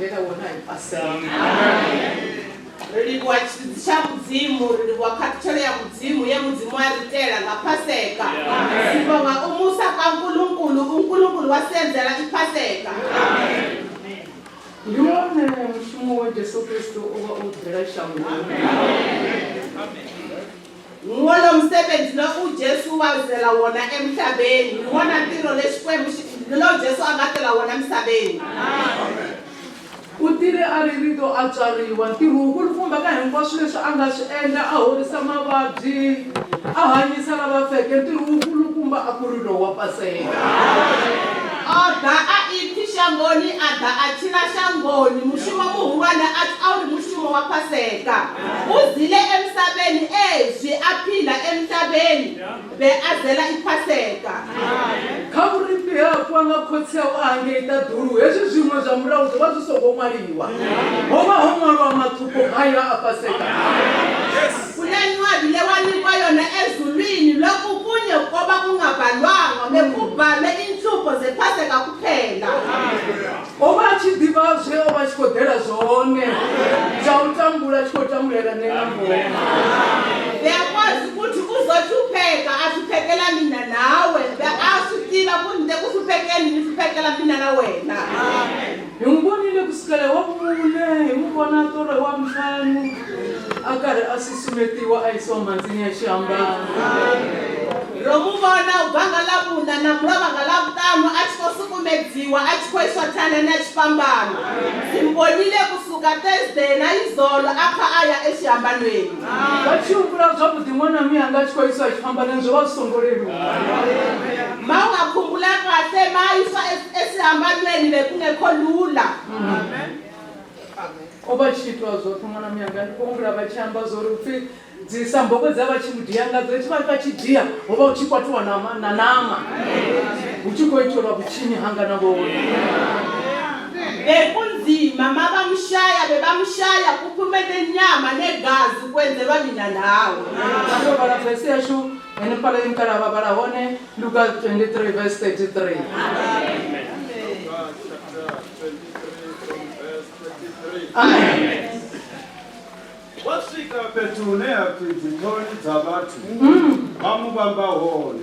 endlela wona hi Paseka. Ri livhuwa tshilidzi tsha Mudzimu, ri livhuwa khathutshelo ya Mudzimu ye Mudzimu a ri itela nga Paseka. Sibonga umusa kaNkulunkulu, uNkulunkulu wasenzela iPaseka. Ndi wone mushumo we Jesu Kristo o vha o ḓela shangoni. Ngolo msebenzi lo uJesu wazela wona emhlabeni, hi wona ntirho leXikwembu xi- lo Jesu a nga tela wona emisaveni. U tile a ri Rito a tswariwa, ntirho wukulukumba ka hinkwaswo leswi a nga swi endla, a horisa mavabyi, a hanyisa lava feke, ntirho wukulukumba a ku ri lowu wa Paseka. O ḓa a ipfi shangoni, a ḓa a tshila shangoni. Mushumo muhulwane a a wu ri mushumo wa Paseka. U zile emisaveni ezwi a phila emhlabeni be a zela iPaseka. Kha vhurifhi he a fhiwa nga khotsi awe a hangei ṱaḓulu, hezwi zwiṅwe zwa murahu zwo vha zwi songo ṅwaliwa. Ho vha ho ṅwalwa maṱhupho haya a Paseka. Kule ncwadi le wanikwa yona ezulwini, lokhu kunye koba kungabhalwanga, bekubhalwe inhlupho zePaseka kuphela. O vha a tshi ḓivha zwe o vha a tshi khou ḓela zwone, zwa u tambula a tshi khou tambulela nṋe na vhone. Beyakwazi ukuthi uzohlupheka, ahluphekela mina nawe. Be a swi tiva ku ni te ku hluphekeni ni hluphekela mina na wena. Hi n'wi vonile ku sukela hi wa vumune, hi n'wi vona tolo hi wa vuntlhanu, a karhi a susumetiwa a yisiwa mhandzini ya xihambano. Ro mu vona u bva nga Ḽavhuṋa na mulovha nga Ḽavhuṱanu a tshi khou sukumedziwa a tshi khou iswa thanani ya tshifhambano. Simbonile kusuka Thursday na izolo a kha a ya exihambanweni. Vha tshi humbula zwavhuḓi ṅwana miyanga a tshi khou iswa tshifhambanoni zwo vha zwi songo leluwa. Ma u nga khumbula kahle ma iswa esihambanweni bekungekho lula. O vha tshi itwa zwoṱhe ṅwana miyanga, ndi khou humbula vha tshi amba zwo uri upfi dzi sambokwe dza vha tshi mu dia ngadzo, tshi vha vha tshi dia ho vha hu tshi kwatiwa na na ṋama hu tshi khou itelwa vhutshinyi hanga na vhone. Bekunzima ma bamshaya, bebamshaya kuphume nenyama negazi kwenzelwa mina nawe. Ndo vhala vese yashu henefhaḽa ye mukalaha vha vhala hone, Luka 23 verse 33. Luka chapter 23 from verse 33. Amen. Wa swika fhethu hune ha pfi dziṱhoni dza vhathu, vha mu vhamba hone.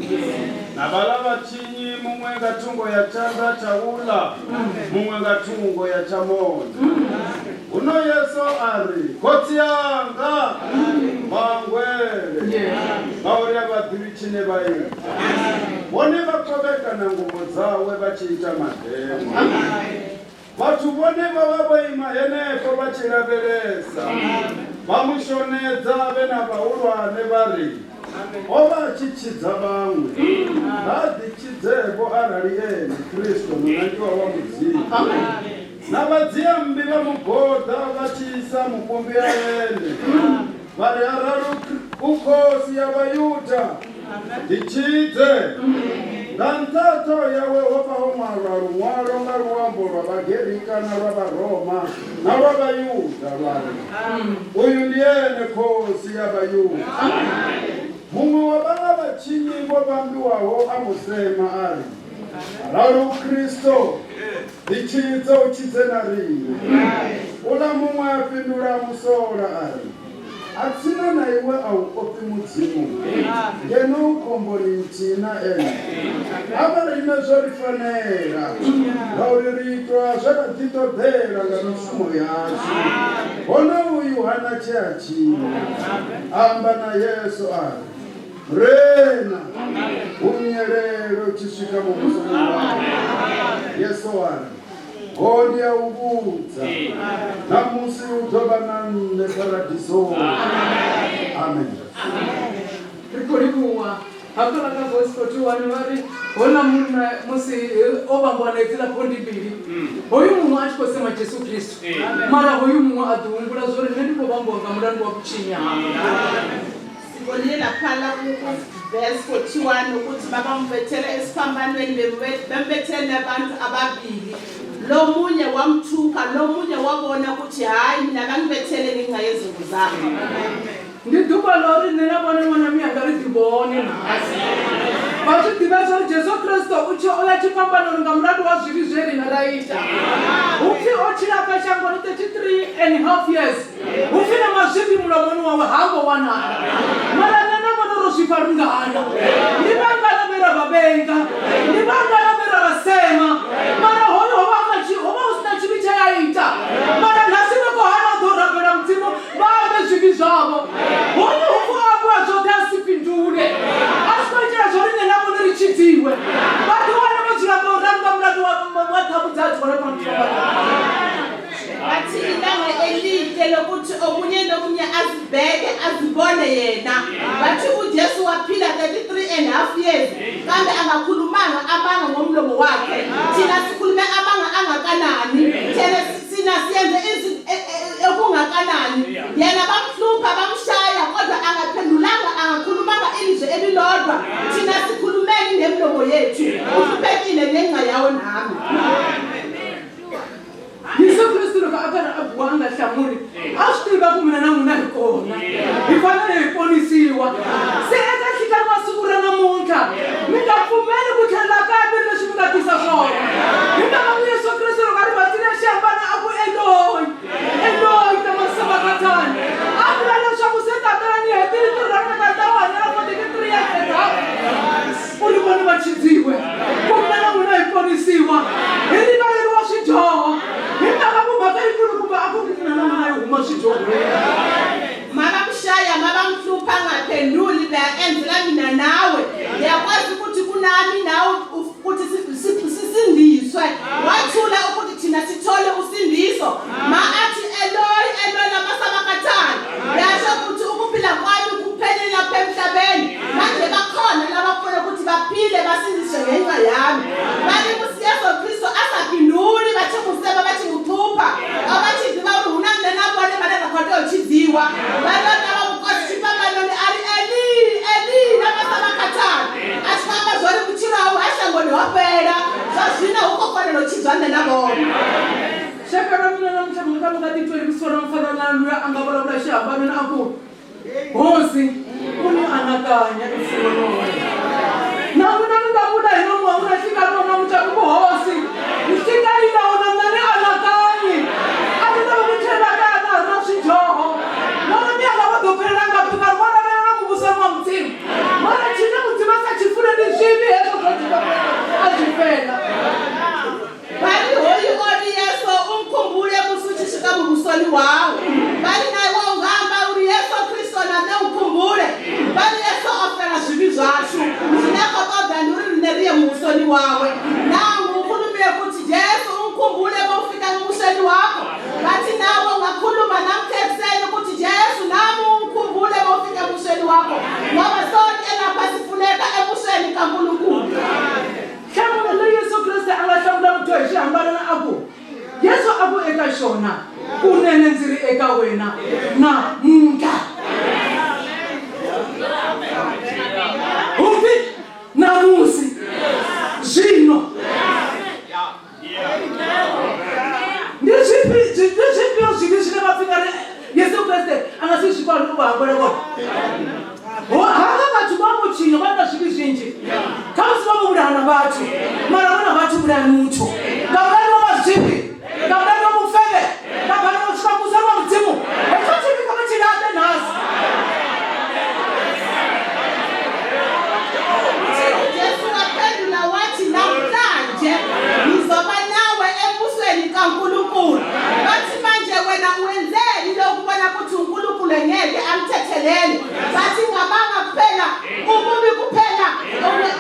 Na vhaḽa vhatshinyi, muṅwe nga thungo ya tshanḓa tsha uḽa, muṅwe nga thungo ya tsha monde. Huno Yesu a ri, Khotsi anga, vha hangwele, ngauri a vha ḓivhi tshine vha ita. Vhone vha kovhekana nguvho dzawe vha tshi ita madeṅwa. Vhathu vhone vho vha vho ima henefho vha tshi lavhelesa. Vha mu shonedza vhe na vhahulwane vha ri, O vha a tshi tshidza vhaṅwe, nga a ḓitshidze-vho arali e ene Kristo munangiwa wa Mudzimu. Na vhadziammbi vha mu goḓa vha tshi isa mukumbi ha ene, vha ri, Arali u khosi ya Vhayuda, ḓitshidze. Nga nṱha ha ṱhoho yawe ho vha ho ṅwalwa luṅwalo nga luambo lwa Vhagerika na lwa Vharoma na lwa Vhayuda, lwa ri, Uyu ndi ene khosi ya Vhayuda. Muṅwe wa vhaḽa vhatshinyi vho vhambiwaho a mu sema a ri, Arali u Kristo, ḓitshidze u tshidze na riṋe. Uḽa muṅwe a fhindula a mu sola a ri, Atsina na iwe a u ofhi Mudzimu, ngeno u khomboni nthihi na ene. A vha riṋe zwo ri fanela, ngauri ri itwa zwe ra ḓiṱoḓela nga mishumo yashu. Hone uyu ha na tshe a tshinya. A amba na Yesu a ri, Murena, u nnyelele u tshi swika muvhusoni wau. Yesu a ri, Ngoho ndi a u vhudza, ṋamusi u ḓo vha na nṋe Paradisoni. Amen. Ri khou livhuwa hafhaḽa kha verse 41 vha ri houḽa munna musi o vhambwa na hedziḽa phondi mbili, hoyu muṅwe a tshi khou sema Jesu Kristo, mara hoyu muṅwe a ḓi humbula zwo ri nṋe ndi khou vhambiwa nga mulandu wa vhutshinyi hanga. Sibonile laphana ku-verse 41 ukuthi babambethela esiphambanweni, bembethele abantu ababili. Lo munye wamthuka, lo munye wabona ukuthi hhayi, mina bangibethele ngenxa yezono zami. Ndi ḓuvha ḽa uri nṋe na vhone ṅwana miyanga ri ḓivhone ṋahasi. Vha zwi ḓivha zwa uri Jesu Kristo u tshi o ya tshifhambanoni nga mulandu wa zwivhi zwe riṋe ra ita. Hu pfi o tshila afha shangoni. and half years hu pfi na mazwifhi mulomoni wawe ha ngo wanala. Mara nṋe na vhone ro zwifha lungana, ndi vhangana vhe ra vha vhenga, ndi vhangana vhe ra vha sema, mara hoyo ho vha ho vha hu sina tshivhi tshe a ita, mara nhasi vha khou hana u ḓo rabela Mudzimu vha ambe zwivhi zwavho. Hoyo hu pfi o ambiwa zwoṱhe a si fhindule, a si khou itela zwa uri nṋe na vhone ri tshidziwe. Vha ḓi wana vho dzula nga u ralo nga mulandu wa ṱhamu dza dzone fhano tshifhambanoni. Bathi ilanga elihle lokuthi omunye nomunye azibheke azibone yena. Bathi uJesu waphila 33 and half years kambe angakhulumanga amanga ngomlomo wakhe. Thina sikhulume amanga angakanani? Thina sina siyenze okungakanani? Yena bamhlupha bamshaya kodwa angaphendulanga angakhulumanga ilizwi elilodwa. Thina sikhulumeni ngemlomo yethu. Uhluphekile ngenxa yawo nami. Yesu Kristu loko a karhi a biwa a nga hlamuli, a swi tiva ku mina na n'wina hi kona, hi fanele hi ponisiwa. Se eka nhlikani wa siku ra namuntlha, mi nga pfumeli ku tlhelela kambe leswi mi nga tisa swona. Hi mhaka ku Yesu Kristu loko a ri mhandzini ya xihambano a ku, Eloi, Eloi, lama sabakatani, a vula leswaku se Tatana ni hetile ntirho ra mina, Tata wa hanyela 43 years and half. U ri vona va tshidziwe, ku mina na n'wina hi ponisiwa, hi rivaleriwa swidyoho. Hi mhaka ku mhaka yikulukumba a ku ri ku mina na n'wina hi huma swidyohweni. Ma va ku xaya, ma va n'hlupha, ngaphenduli, bayenzela mina nawe. Ngiyakwazi ukuthi kunami nawe ukuthi sisindiswe. Wathula ukuthi thina sithole usindiso. Ma athi Eloi, Eloi lama sabakatani. Yasho ukuthi ukuphila kwami kuphelele lapha emhlabeni. Manje bakhona labafuna ukuthi baphile basindiswe ngenxa yami. Bali kuSiyesu Kristu asapinduli bathi museba bathi muthupha. Abathi ziba uri huna nṋe na vhone vhane ra khou tea u tshidziwa. Vha ḓo ṱavha mukosi tshifhambanoni a ri Eli, Eli lama sabakatani. A tshi khou amba zwori vhutshilo hawe ha shangoni ho fhela. Zwa zwino hu khou fanela u tshidzwa nṋe na vhone. Xaka ra mina namuntlha mi nga ka mi nga titweli vusiwana mi fana na luya a nga vulavula exihambanweni a ku, Hosi, u ni anakanya emfun'weni wa wena. Na n'wina mi nga vula hi nomu wa n'wina nhlikani wa namuntlha mi ku, Hosi, nhlikani na wona mi nga ni anakanyi. A ni lavi ku tlhelela kaya na ha ri na swidyoho. N'wana mi ya nga va ḓo fhelela ngafhi nkarhi wa lavhelela muvhusoni wa Mudzimu. Mara tshine Mudzimu a sa tshi fune ndi zwivhi hezwo zwa a zwi fela. Vha ri, Hoyu o ri, Yesu, u nkhumbule musi u tshi swika muvhusoni wau. Vha ri, Na iwe u nga amba uri, Yesu Kristo, na nṋe u nkhumbule. Vha ri, Yesu o fela zwivhi zwashu. Zwine a khou ṱoḓa ndi uri riṋe ri ye muvhusoni wawe. Nangu ukhulumile ukuthi, Jesu, u nkhumbule uma ufika embusweni wakho. Bathi, Nawe ungakhuluma namhla ekuseni ukuthi, Jesu, nami ungikhumbule uma ufika embusweni wakho. Ngoba sonke lapha sifuneka embusweni kaNkulunkulu. Nhlamulo leyi Yesu Kreste a nga hlamula mudyohi xi hambana na a ku, Yesu a ku eka xona, Kunene ndzi ri eka wena namuntlha. Hupi namusi zwino. Ndi zwifhio zwivhi zwine vha pfi nga ri Yesu Kreste a nga si zwi kone u vha hangwela vhone? Havha vhathu vha vho tshinya, vha na zwivhi zwinzhi. Khamusi vha vho vhulaha na vhathu, mara vhona vhathu vhulaha muthu nga mulandu wa mazwifhi, nga mulandu wa vhufevhe, nga mulandu wa swika muvhusoni wa Mudzimu. Hetsho tshivhi kha vha tshi laṱe nhasi. Jesu waphendula wathi namhlanje ngizoba nawe embusweni kaNkulunkulu. Bathi manje wena wenzeni lokubona ukuthi uNkulunkulu ngeke amthethelele? Bathi ngabanga kuphela ububi kuphela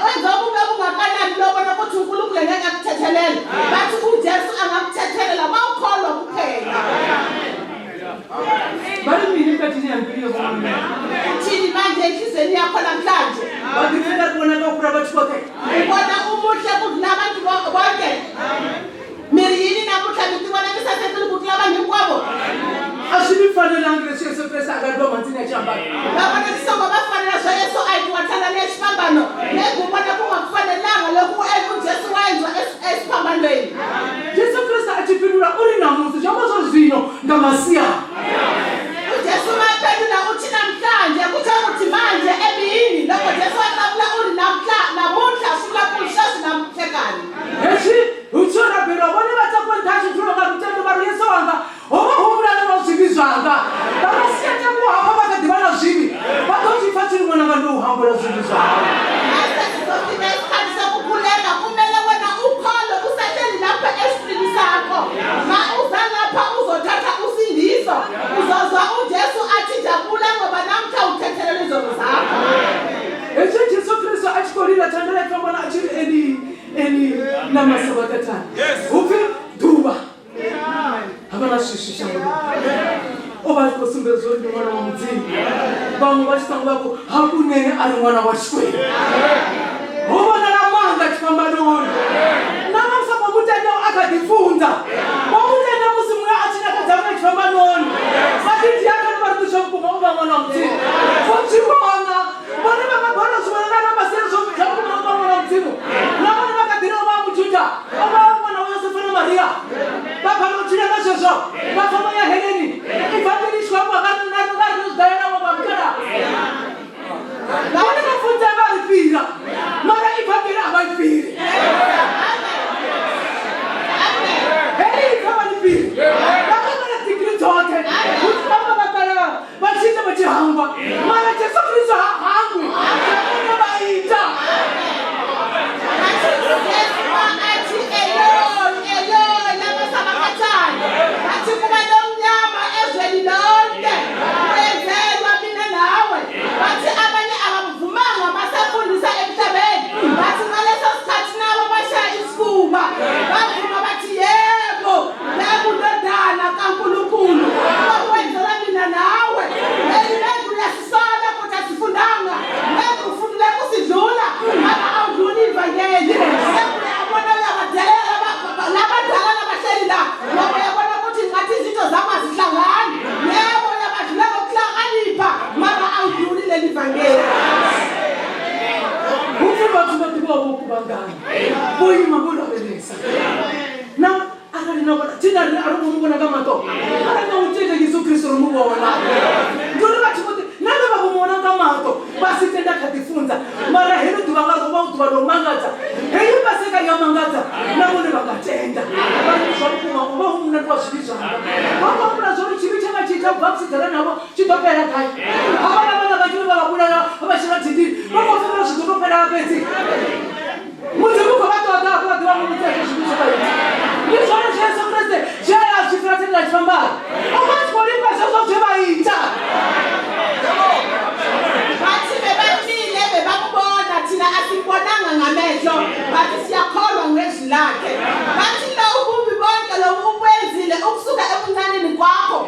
wenza ububi obungakanani lobona ukuthi uNkulunkulu ngeke akuthethelele. Bathi uJesu angakuthethelela mawukholwa kuphela. Vha ri mini katini ya mbilu ya vhona? Uthini manje enhliziyweni yakho namhlanje? Vha ḓipfi nga ri vhona nga u fhira vhathu vhoṱhe. Ubona umuhle kudlula abantu bonke. Miri yini namuntlha mi tivona mi sasekile ku tlula vanhu hinkwavo? A swi mi fanelangi leswi Yesu Kreste a nga dyiwa mhandzini ya xiambalo. Va vona leswaku va fanela swa Yesu a endliwa tlhalani ya xifambano, leyi ku vona ku nga ku fanelanga loko u Jesu wa endliwa exifambanweni. Jesu Kreste a tshi fhindula u ri namusi zwi amba zwori zwino nga masiari. UJesu waphendula uthi namhlanje kuthe ukuthi manje emini loko Jesu waqabula uri namhla namuntlha swi vula ku sweswi namhlekani. Hezwi hu tshi rabelwa vhone vha takuwe nṱha ha tshidzulo nga lutendo vha ri Yesu wanga ho vha hu mulandu wa u hangwela zwivhi zwau. Mase sizofika isikhathi sokukhuleka, kumele wena ukholwe usahleli lapha esitulini sakho. Ma uza lapha uzothatha usindiso, uzozwa uJesu athi jabula ngoba namhla uthethelelwe izono zakho. Hezwi Jesu Kristo a tshi khou lila thandela tshifhambano a tshi ri Eli Eli lama sabakatani, hupfi ḓuvha ha vha na swiswi shangoni. O vha a tshi khou sumbedza uri ndi ṅwana wa Mudzimu. Vhaṅwe vha tshi ṱangwa vha khou hakunene a ri ṅwana wa Xikwembu. Ho vhonala maanḓa tshifhambanoni. Na vha sa khou mu tendaho a kha ḓi funza, vho mu tenda musi muya a tshi ṋekedza muya tshifhambanoni. Vha ḓi dzhia khani vha ri ndi zwa vhukuma o vha ṅwana wa Mudzimu. Vho zwi vhona. Vhone vha nga balelwa zwi vhona na na masiari zwo zwa vhukuma o vha ṅwana wa Mudzimu. Na vhone vha kha ḓi ri o vha a Mujuda, o vha a ṅwana wa Yosefa na Maria. Vha balelwa u tshila nga zwezwo, vha pfa vho ya heleni. Ivangeli i tshi khou ambiwa nga riṋe nga riṋe zwi ḓa yela vha mukalaha. Vhone vha funza vha ri fhira, mara ivangeli a vha i fhiri. Heḽi ipfi a vha ḽi fhiri. Vha nga vha na digiri dzoṱhe, hu tshi amba vhakalaha vha tshi ita vha tshi hangwa, mara Jesu Kristo ha hangwi zwe vhone vha ita. Bathi uJesu ma athi Eloi, Eloi, lama sabakatani, bathi kuba nomnyama ezweni lonke, kwenzelwa mina nawe. Bathi abanye abamvumanga masefundisa emhlabeni, bathi ngaleso sikhathi nabo bashaya isifuba, bavuma bathi yebo, yebo ndodana kaNkulunkulu, okwenzela mina nawe. Leli lendlu uyasisala kodwa asifundanga, lendlu ufundile kusidlula, mara awudluli ivangeli. Uyabona uyabadelela labadala labahleli la, ngoba uyabona ukuthi ngathi izinto zami azihlangani. Yebo, uyabadlula ngokuhlakanipha, mara awudluli leli vangeli. Hupfi vhathu vha ḓivhaho vho kuvhangana vho ima vho lavhelesa na arali na vhona thina riṋe a ro ngo mu vhona nga maṱo, mara nga u tenda Yesu Kristo ro mu vhona. Ndi uri vhathu vhoṱhe na vhe vha vho mu vhona nga maṱo vha si tenda kha ḓi funza, mara heḽo ḓuvha nga ro vha hu ḓuvha ḽo mangadza, heyi paseka ya mangadza, na vhone vha nga tenda vha ri zwa vhukuma u vha hu mulandu wa zwivhi zwanga. Vha khou humbula zwa uri tshivhi tshe vha tshi ita u bva vhusidzanani havho tshi ḓo fhela gai? Havhaḽa vhana vhanzhi vhe vha vha vhulaya vha shela dindini vha khou fhirela zwi ḓo tou fhela fhedzi. Mudzimu u khou vha ṱoḓa hafhu vha ḓivha muvhudza hezwo zwivhi zwe vha ita. Ndi zwone zwe Yesu Kriste zwe a zwi fela thendela tshifhambano. O vha a tshi khou lifha zwezwo zwe vha ita. Bathi bebamile bebambona, thina asimbonanga ngamehlo, bathi siyakholwa ngezwi lakhe. Bathi lo ububi bonke lobu ukwenzile ukusuka ebuncaneni kwakho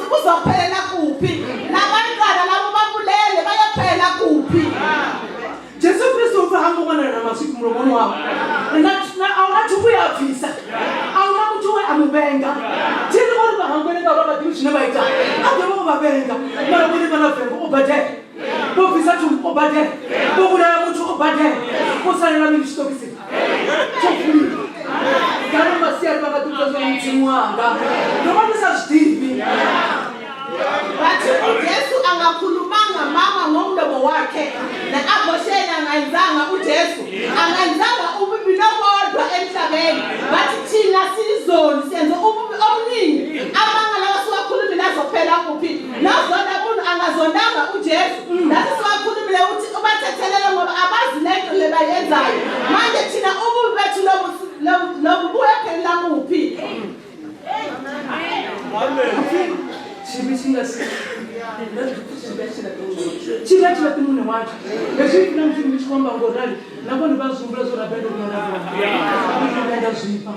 buzophelela kuphi? Labantwana labo babulele bayophelela kuphi? Jesu Kristo u pfi ha ngo wanala na mazwifhi mulomoni wawe. Na a huna thumbu ye a bvisa, a huna muthu we a mu vhenga. Thi ri uri vha hangwele ngauri a vha ḓivhi zwine vha ita, a dovha o vha vhenga. Mara vhone vha na vengo, o badela. Vho bvisa thumbu, o badela. Vho vhulaya muthu, o badela. Vho salela mini tshiṱokisini? Tsho vuliwa. Ngano masiari vha nga ḓi vhudza zwa Mudzimu wanga, ndo vha ndi sa zwi ḓivhi. Bathi uJesu angakhulumanga manga ngomlomo wakhe, ne-abortion angayenzanga uJesu, angayenzanga ububi nobodwa emhlabeni. Bathi thina sizoni senze ububi obuningi, amanga lawa siwakhulumile azophela kuphi? Nazonda umuntu angazondanga uJesu, nathi siwakhulumile ukuthi ubathethelele ngoba abazi lento le bayenzayo. Manje thina ububi bethu lobu buyophelela kuphi? Tshivhi tshi nga si tshivhi a tshi laṱi muṋe watsho. Hezwi ipfi ḽa Mudzimu ḽi tshi khou amba ngo rali, na vhone vha zwi humbula zwo rabela ndo vhuya nda vhona, ndo vhuya nda zwifha,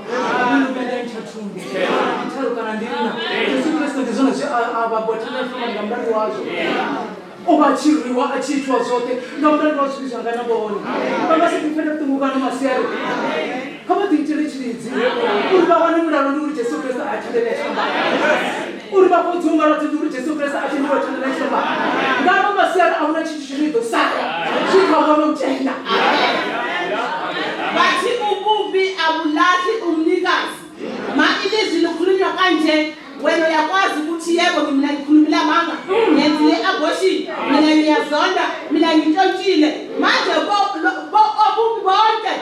ndo vhuya nda ntsha thumbu, ndi tharu kana ndi nṋa. Jesu Kristo ndi zwone zwe a vha bwatela fhambana nga mulandu wazwo. O vha a tshi rwiwa a tshi itwa zwoṱhe nga mulandu wa zwivhi zwanga na vhone. Vha nga si ḓipfele vhuṱungu kana masiari, kha vha ḓiitele tshilidzi uri vha wane mulalo ndi uri Jesu Kristo a thendele ya tshifhambano, uri vha fhodziwe malwadze ndi uri Jesu Kristo a tendiwe thendele ya tshifhambano. Nga ano masiari a huna tshithu tshine ḓo sala zwi kha vhone u tenda. Bathi ububi abulahli umnikazi. Ma ilizwi likhulunywa kanje, wena uyakwazi ukuthi yebo mina ngikhulumile amanga, ngenzile i-abortion, mina ngiyazonda, mina ngintshontshile. Manje obubi bonke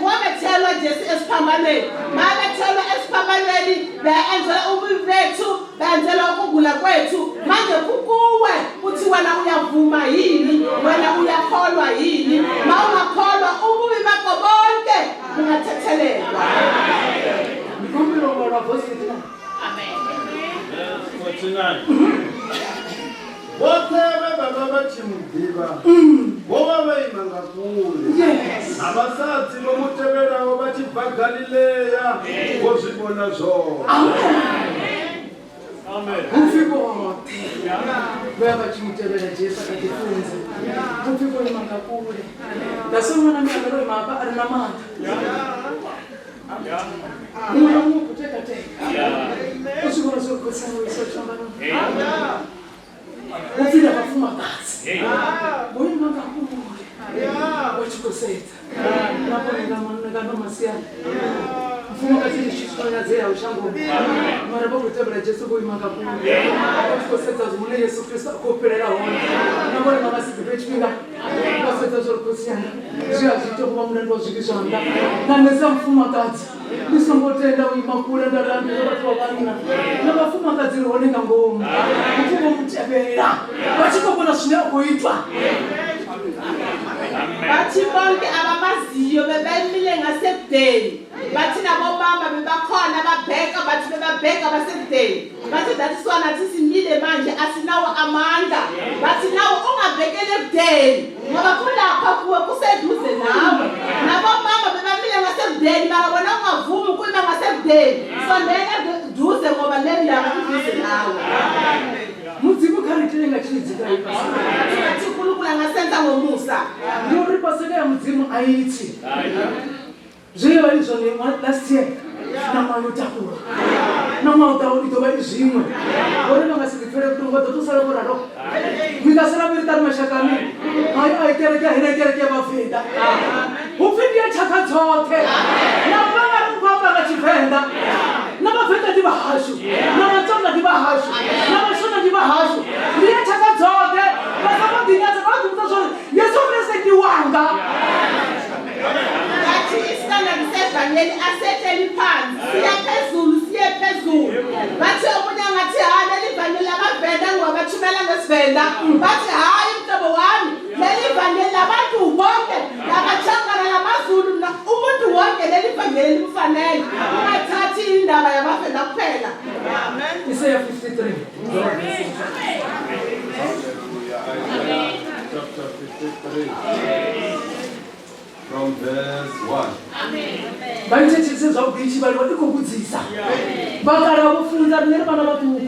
wabethelwa Jesu esiphambanweni. Mabethelwa esiphambanweni benzela ububi bethu, benzela ukugula kwethu. Manje kukuwe uthi wena uyavuma yini? Wena Uyathethelelwa. Ndi khou humbela u vhalwa verse 39. Verse 49. Vhoṱhe vhe vha vha vha tshi mu ḓivha vho vha vho ima nga kule. Yes. Na vhasadzi vho mu tevhelaho vha tshi bva Galilea vho zwi vhona zwoṱhe. Hupfi vhoṱhe vhe vha tshi mu tevhela Jesu a kha ḓi funza. Hupfi vho ima nga kule. Nda so ṅwana mme anga ro ima hafha a ri na maanḓa. Muṅwe na muṅwe u khou tekateka. U zwi vhona zwo ri khotsi anga o iswa tshifhambanoni. Hupfi na vhafumakadzi vho ima nga kule vha tshi khou sedza. Na vhone nga nga no masiari. Mufumakadzi ndi tshithu tsho nyadzeaho shangoni. Mara vha khou tevhela Jesu vho ima nga kule. Vha tshi khou sedza hune Yesu Kristo a khou fhelela hone. Na vhone vha nga si ḓifhe tshifhinga vha sedza zwo ri khotsi anga zwi a zwi ita vha mulandu wa zwivhi zwanga. Na nṋe sa mufumakadzi ndi songo tenda u ima kule nda ri ambele vhathu vha vhanna na vhafumakadzi ri hone nga ngomu. Hupfi vho mu tevhela vha tshi khou vhona zwine a khou itwa. Bathi bonke abamaziyo bebemile ngasekudeni. Bathi nabomama bebakhona babheka, bathi bebabheka basekudeni. Bathi that is why nathi simile manje asinawo amandla. Bathi nawe ungabhekele ekudeni ngoba kulapha kuwe kuseduze nawe. Nabomama bebamile ngasekudeni mara wena ungavumi ukuyima ngasekudeni. Sondela eduze ngoba le ndaba iduze nawe. Mudzimu kha ri itele nga tshilidzi kha iyi Paseka. Bathi uNkulunkulu angasenza ngomusa. Ndi uri Paseka ya Mudzimu a i tsi. Zwe vha i zwone last year na ṅwaha yo takuwa na ṅwaha u ḓaho i ḓo vha i zwiṅwe. Vhone vha nga si ḓipfele vhuṱungu vha ḓo tou sala vho ralo. Ni nga sala vho ri ṱari mashakani hayi a i kereke ya hena kereke ya Vhavenḓa. Hu pfi ndi ya tshakha dzoṱhe na vha nga ri u khou amba nga Tshivenḓa. Na Vhavenḓa ndi vhahashu, na Vhatsonga ndi vhahashu, na Vhashona ndi vhahashu. Ndi ya tshakha dzoṱhe vha songo ḓinyadza vha ḓi vhudza zwori Yesu Kristo ndi wanga. Bathi isitandadi sevangeli asehleli phansi siya phezulu siye phezulu. Bathi omunye angathi hayi leli vangeli labaVenda ngoba bathumela ngesiVenda. Bathi hayi mhlobo wami leli vangeli labantu bonke labaTshangana lamaZulu umuntu wonke leli vangeli limfanele. Ungathathi indaba yabaVenda kuphela. Amen. Isaiah 53. Hallelujah. Isaiah chapter 53 from verse 1. Vha i thetshelese zwavhuḓi i tshi vhaliwa i khou vhudzisa. Vhakalaha vho funza riṋe ri vhana vhaṱuku ri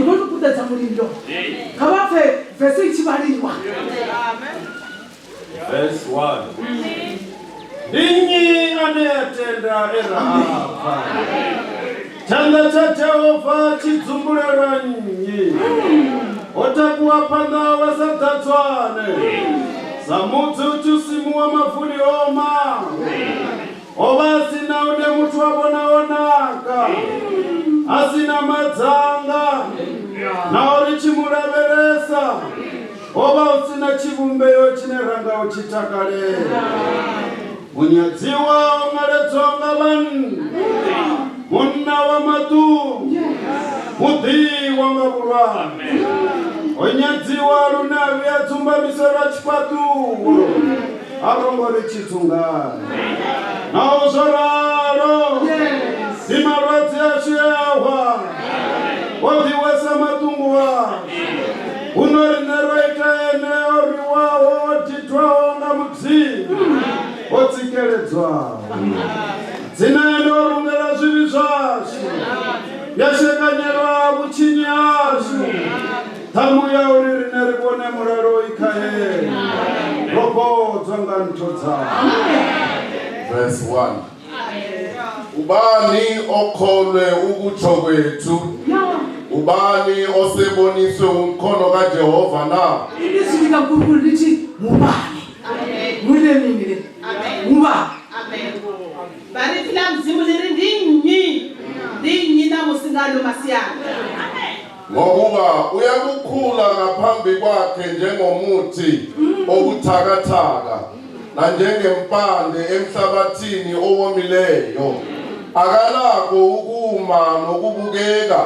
khou tou puṱedza mulilo. Kha vha pfe vese i tshi vhaliwa. Verse 1. Ndi nnyi ane a tenda e ra a pfa? Tshanḓa tsha Jehova tshi dzumbulelwa nnyi? Ho takuwa phanḓa hawe sa ḓadzwane, sa mudzi u tshi simuwa mavuni o omaho. Ho vha a si na hune muthu a vhona o naka, a si na madzanga, naho ri tshi mu lavhelesa, ho vha hu si na tshivhumbeo tshine ra nga u tshi takalela. Munyadziwa o ṅaledzwa nga vhanna, munna wa maṱungu, muḓiwa nga vhulwadze. O nyadziwa lune a vhuya a dzumbamiselwa tshifhaṱuwo, a ro ngo ri tshithu ngae. Naho zwo ralo, ndi malwadze ashu e a hwala, o ḓihwesa maṱungu ashu. Huno riṋe ro ita ene o rwiwaho, o didwaho nga Mudzimu, o tsikeledzwaho. Dzina ene o rungela zwivhi zwashu, ya shekanyelwa vhutshinyi hashu. Ṱhamu ya uri riṋe ri vhone mulalo i kha ene, ro fhodzwa nga ntho dzawe. Verse 1. Ubani okholwe ukutsho kwethu? Ubani oseboniswe umkhono kaJehova na? Ilizwi likaNkulunkulu lithi ngubani? Ngule mini le? Ngubani? Amen. Vha ri ipfi ḽa Mudzimu ḽi ri ndi nnyi? Ndi nnyi ṋamusi nga ano masiari? Ngokuba uyakukhula ngaphambi kwakhe njengomuthi obuthakathaka nanjengempande emhlabathini owomileyo. Akanako ukuma nokubukeka,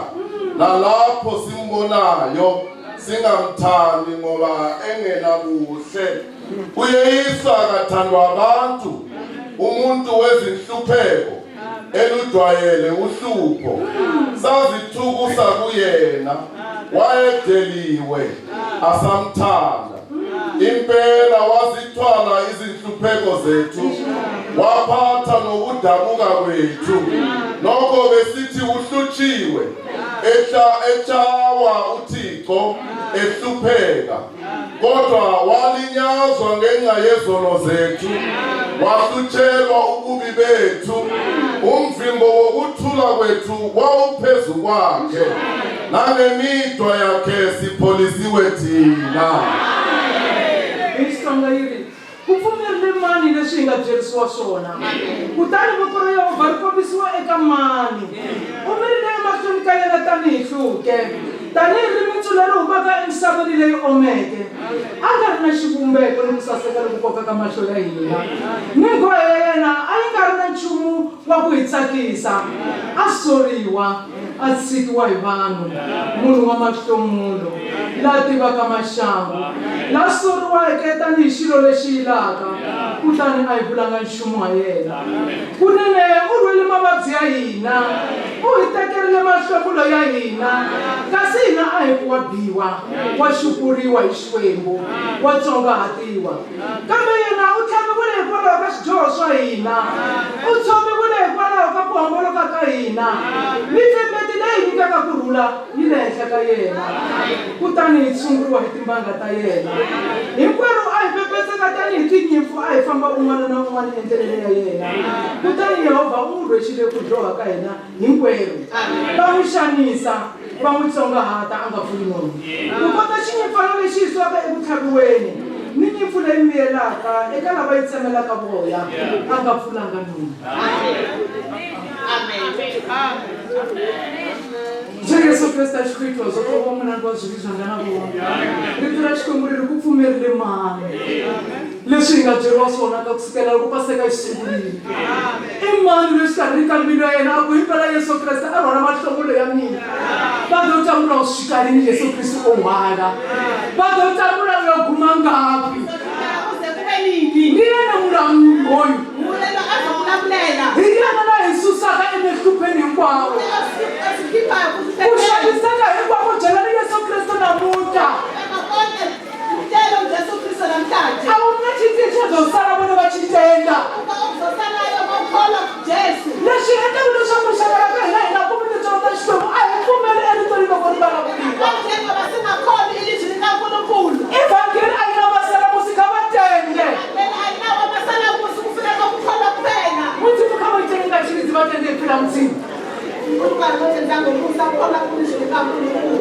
nalapho simbonayo singamthandi ngoba engenabuhle. Uyeyiswa akathandwa abantu. Umuntu wezinhlupheko elujwayele uhlupho, sazithukusa kuyena, wayedeliwe asamthanda. Impela wazithwala izinhlupheko zethu, waphatha nokudabuka kwethu. Nokho besithi uhlutshiwe, etshawa uThixo, ehlupheka. Kodwa walinyazwa ngenxa yezono zethu, wahlutshelwa ububi bethu. Umvimbo wokuthula kwethu wawuphezu kwakhe, nangemidwa yakhe sipholisiwe thina. Hi Xitsonga yi ri, Ku pfumerile mani leswi hi nga byerisiwa swona? Kutani voko ra Yehovha ri kombisiwa eka mani? U mirile emahlweni ka yena tanihi hluke, tanihi rimitsu leri humaka emisaveni leyi omeke. A nga ri na xivumbeko ni ku saseka loku kokaka mahlo ya hina, ni nghohe ya yena a yi nga ri na nchumu wa ku hi tsakisa. A soriwa, a tshikiwa hi vanhu, munhu wa mahlomulo, la tivaka maxangu, la soriweke tanihi xilo lexi yilaka, kutani a hi vulanga nchumu ha yena. Kunene u rhwele mavabyi ya hina, u hi tekerile mahlomulo ya hina, kasi hina a hi ku wa biwa, wa xupuriwa hi Xikwembu, wa tsongahatiwa. Kambe yena u tlhaviwile hikwalaho ka swidyoho swa hina, u tshoviwile hikwalaho ka ku homboloka ka hina, mitlembeti leyi nyikaka ku rhula yi le henhla ka yena, kutani hi tshunguriwa hi timbanga ta yena. Hinkwerhu a hi pepetseka tanihi tinyimpfu, a hi famba un'wana na un'wana endleleni ya yena, kutani Yehovha u n'wi rhwexile ku dyoha ka hina hinkwerhu. Va n'wi xanisa, va n'wi tsongahata, a nga pfuli nomu. Kukota xinyimpfana lexi yisiwaka eku tlhaviweni, ni nyimpfu leyi miyelaka eka lava yi tsemelaka voya, a nga pfulanga nomu. Zwe Yesu Kreste a tshi khou itiwa zwoṱhe, o vha mulangi wa zwivhi zwanga na vhone. Rito ra Xikwembu ri ri ku pfumerile mani leswi hi nga byeriwa swona ka ku sukela loko Paseka yi sungurile. I mani loyi xikarhini ka mbilu ya yena a ku, Himpela Yesu Kreste a rhwala mahlomulo ya mina? Va ḓo tambula u swika lini Yesu Kristu o hwala? Va ḓo tambula u ya guma ngafhi? Kuze kube nini? Ndi yena mulamuli hoyu. Nguye lo azokulamulela. Hi yena la hi susaka emehlupheni hinkwawo. Esikhiphayo Ku kuhluphekeni. xaniseka hinkwako byelani Yesu Kristu namuntlha. Konke mtshele uJesu Kristu namhlanje. A wu na xitshintsho byo sala vona va xi tenda. Okuzosalayo ngokholwa kuJesu. Leswi endlaka leswaku rixaka ra ka hina hi nga kumi tintswalo ta Xikwembu a hi pfumeli eritweni loko ri vulavuriwa. Njengoba singakholi ilizwi likaNkulunkulu. Evhangeli a yi na masalamusi kha va tende. Vele ayinawo amasalamusi kufuneka ukukholwa kuphela. Mudzimu kha va itele nga tshilidzi vha tende ipfi ḽa Mudzimu. uNkulunkulu alothenza ngomusa kholwa kulizwi likaNkulunkulu.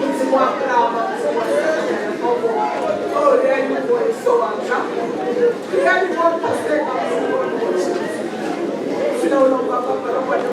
Mudzimu wa Abrahama, Mudzimu wa Isaka na Yakobo. Oh, re a leboha Jesu wa ka. Re a leboha Paseka.